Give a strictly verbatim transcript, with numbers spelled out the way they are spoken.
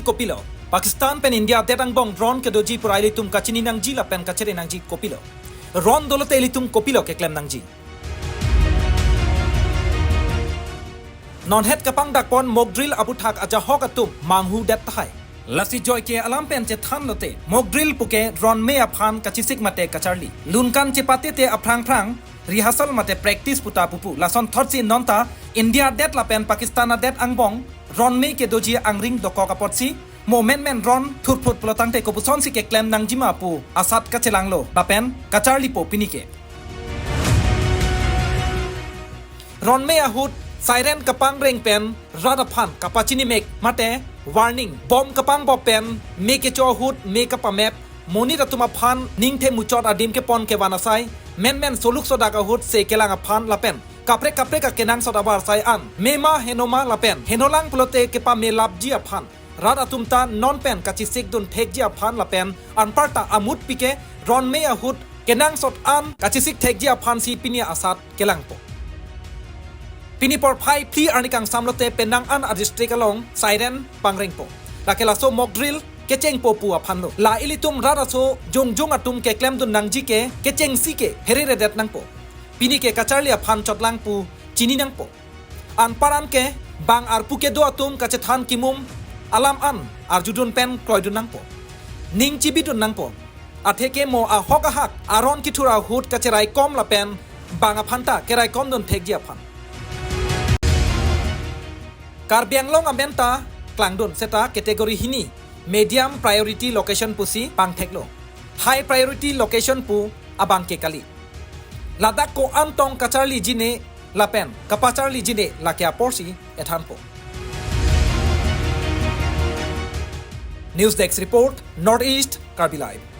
kopilo? Pakistan pen India adet angbong drone kedoji pura ilitum kachini nangji lapen kachere nangji kopilo? Drone dolote ilitum kopilo keklem nangji? Nonhet kapangdakpon mock drill aputhak ajahok atum manghudet tahai. Lasi joike alam pen chethan lote, mock drill puke drone me aphan kachesik mate kacharli. Lunkan chepatete aphrang phrang rehearsal mate practice puta pupu. Lason thotsi nonta India adet lapen Pakistan adet angbong drone me kedoji angring dokok apotsi, mo menmen drone thurphut pulotangte kopusonsi keklem nangjima pu asat kachelanglo lapen kacharlipo pinike. Drone me ahut siren kapangreng pen rat aphan kapachinimek mate warning, bomb kapangbop pen me kecho ahut me kapamep, monit atum aphan ningthe muchot adim kepon kevan asai, menmen soluk sodak ahut se kelang aphan lapen kaprek kaprek akenangsot avarsai an mema henoma lapen henolang pulote kepamelapji aphan rat atum ta non pen kachesik dun thekji aphan lapen anparta amut pike drone me ahut kenangsot an kachesik thekji aphansi pini asat kelangpo. Pini porphai phli arni kangsam lote penang an adistrict along siren pangrengpo. Lake laso mock drill kechengpo pu aphanlo. La ilitum rat aso jongjong atum keklemdun nangji ke kechengsi ke phereredet nangpo. Pinike kacharli aphan chotlang pu chini nangpo. Anparan ke bang arpu kedo atum kachethan kimum alam an arjudun pen kroidun nangpo. Ning chibidun nangpo. Atheke mo ahok ahak aron kithur ahut kacheraikom lapen bang aphanta keraikomdun thekji aphan. Karbi Anglong amen ta klangdun seta category hini medium priority location pusi pangtheklo. High priority location pu abang ke kali. Ladak ko-an tong kacharliji ne lapen kapacharliji ne lake aporsi ethanpo. News Desk Report, North East Karbi Live.